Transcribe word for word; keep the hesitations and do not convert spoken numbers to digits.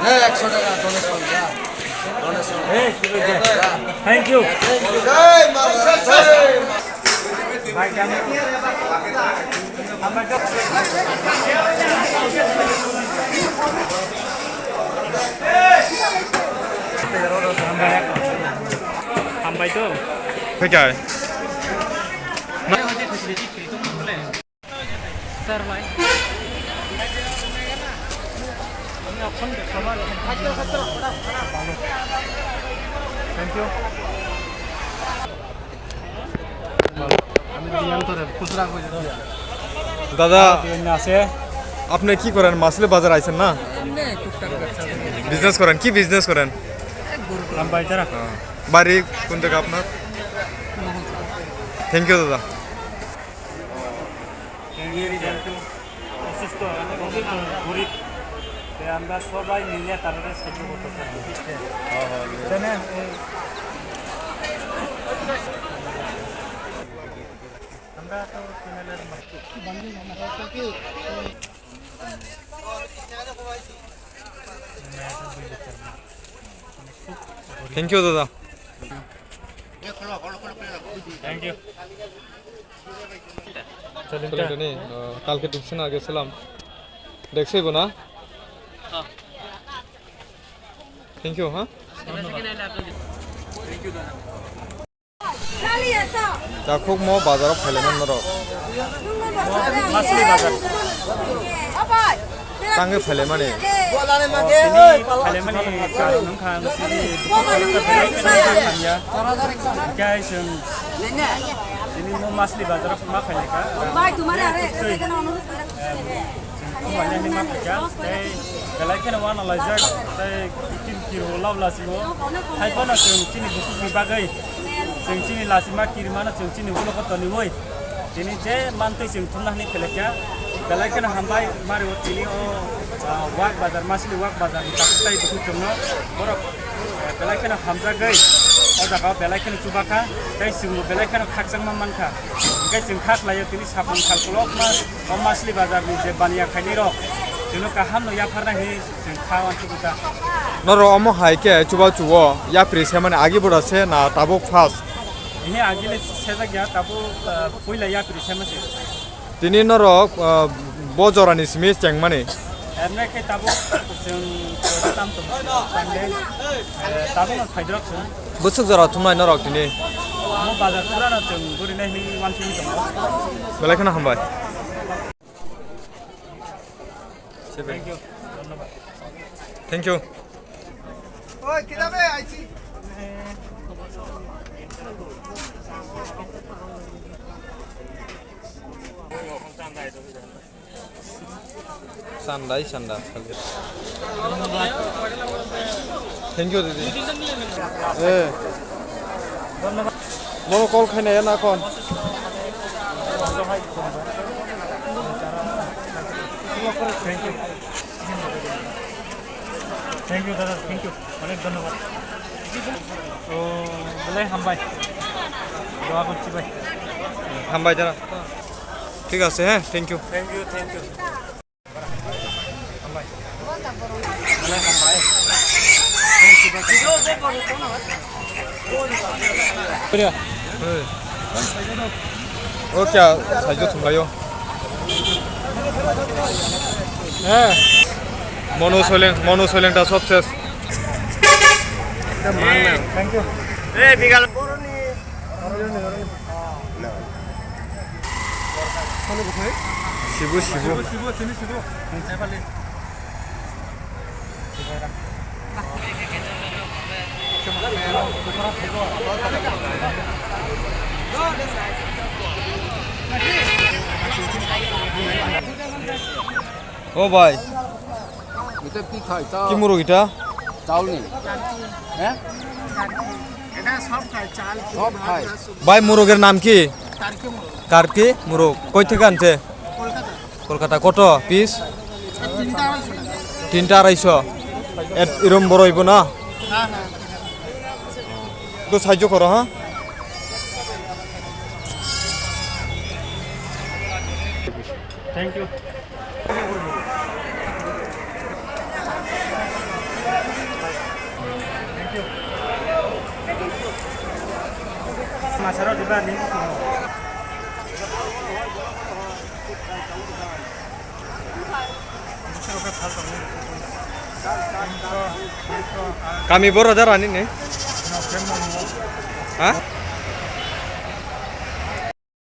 হ্যাঁ, একশো টাকা donation, যা। Donation। Thank you. জয় মা তারা, জয় মা। Hambai to. Phaikha. Thank you. দাদা, আছে। আপনি কি করেন? মাছলি বাজার আইছেন না? এমনি টুকটাক ব্যবসা করি। বিজনেস করেন? কি বিজনেস করেন? এই গরু পালন। বাড়ি কোন জায়গা আপনার? থ্যাংক ইউ দাদা। অসুস্থ, অনেক অসুস্থ, গরিব। তো আমরা সবাই মিলে তাদের সাহায্য করতে চাই। জানেন, এই আমরা তো চ্যানেলের মালিক। Thank you দাদা। Thank you. চলেন তো নি, আহ, কালকে ঢুকছে না, গেছিলাম। দেখছে গো না? Thank you, হ্যাঁ? Thank you দাদা। Takhuk mo bazar o phailai man norok. Masli bazar. Tangwi phailai mani. Tini phailai mani karon wngkha ang sini hamya. Hingke chwng tini mo Masli bazar o ma phailai kha. Tei Chwng thumlainani ma phaikha, tei belai kheno wanalaijak, tei kiphil kiphil lab lachigo. Hai phano chwng chini bukhukni bagwi, chwng chini lachima kirimano chwng chini ulo khe toniwi. Tini je mantwi chwng thumna hwnwi phailakha, belai kheno hambai mario tini o, ah, wak bazar, Masli wak bazarni takhuk tei bukhuk chwngno borok, eh, belai kheno hamjagwi o jagao belai kheno chubakha, tei chwngno belai kheno khakchangma mankha. Hingke chwng kha khlaio tini sapung sal kolokma. O Masli bazar ni je baniya khainai rok, chwngno kaham no yapharna hinwi chwng kha uansukha. Norok omo hai khe chuba chuo yapri semani agi bora se na tabuk first? He agi le sejak ya tabuk, ah, puila yapri sema se. Tini norok, ah, bo jora ni simi chengmani? Emne khe tabuk chwng tam tong, tam le, eh, tabuk no phaidrok chwng. Bwswk jora thumnai norok tini? Omo bazar pura no chwng guri nai hinwi uansugwi tongo. Belai kheno hambai. Thank you. Thank you. Sandai, sanda. Thank you, didi. Eh. Mono call khaina ya na kon? Thank you. Thank you, dada. Thank you. Onek dhonyobad. O, belai hambai. Doa gorchi bai. Hambai, dada. Thik ase, he? Thank you. Thank you, thank you. O kya saijo thumlaio. He. Monu Soileng, Monu Soileng ta sob ses. Thank you. Sibu, sibu. O bhai. Ita pi khai ta. Ki muruk ita? Chawl ni. He? Sob khai. Bhai, murugor naam ki? Karki muruk. Karki muruk. Koi theke anche? Kolkata. Kolkata. Koto piece? Tinta arai so. Tinta arai so. Et irom boro ibo na? Ha, ha. To saijo koro, ha? Thank you. Kami boro jara nini? Ha?